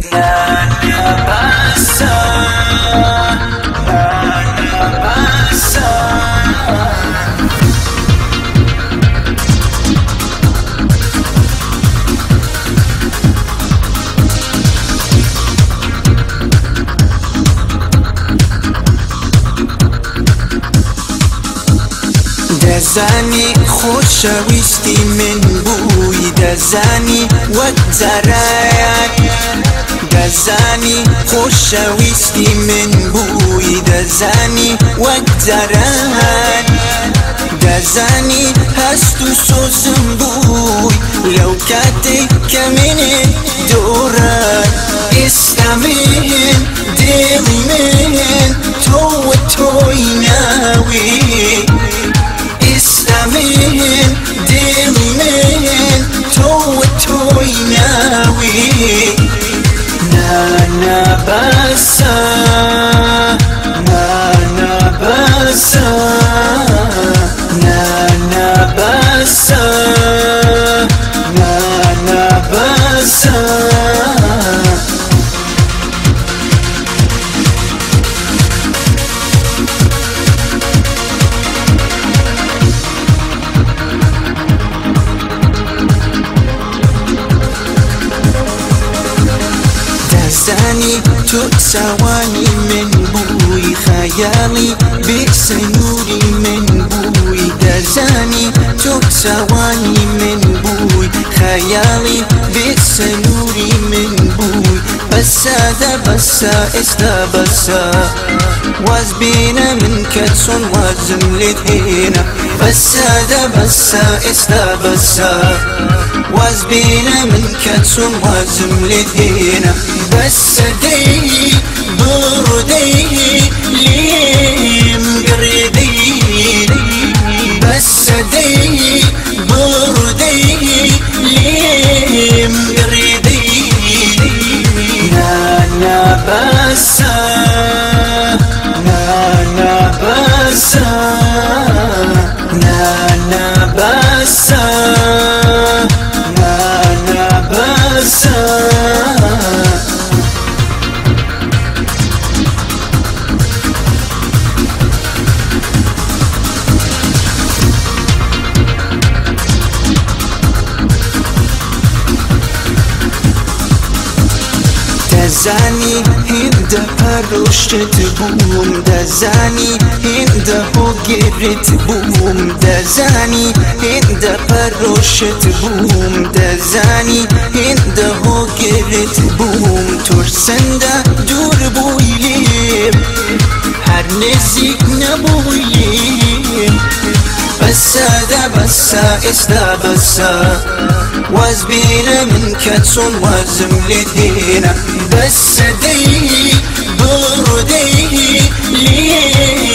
نا بەسە، نا بەسە. دەزانی خۆشەویستی من بووی، دەزانی وەک جاران، دەزانی خۆشەویستی من بووی، دەزانی وەک جاران، دەزانی هەست و سۆزم بووی لەو کاتێک کە منت دۆڕان. ئێستا من دڵی من تۆ تۆی ناوی، ئێستا من دڵی من تۆ تۆی ناوی. نا بەسە، نا بەسە، نا بەسە، نا بەسە. دەزانی تۆ چاوانی من بووی، خەیاڵی بێسنووری من بووی، دەزانی تۆ چاوانی من بووی، خەیاڵی بێسنووری من بووی. بەسادە بەسە، ئێستا بەسە، واز بێنە من کە چۆن وازم لێت هێنا. بەسادە بەسە، ئێستا بەسە، واز بێنە من کە چۆن وازم لێت هێنا. بەسە دەی بڕۆ دەی لێم گڕێدەی، بەسە دەی بڕۆ دەی لێم گڕێدەی. نا بەسە، نا بەسە، نا بەسە، نا بەسە. دەزانی هێندە پەرۆشت بووم، دەزانی هێندە هۆگرت بووم، دەزانی هێندە پەرۆشت بووم، دەزانی هێندە هۆگرت بووم. ترسەندە دوور بووی لێم، هەر نزیک نەبووی لێم. بەسادە بەسە، ئێستا بەسە، واز بێنە من کە چۆن وازم لێت هێنا. بەسە دەی بڕۆ دەی لێم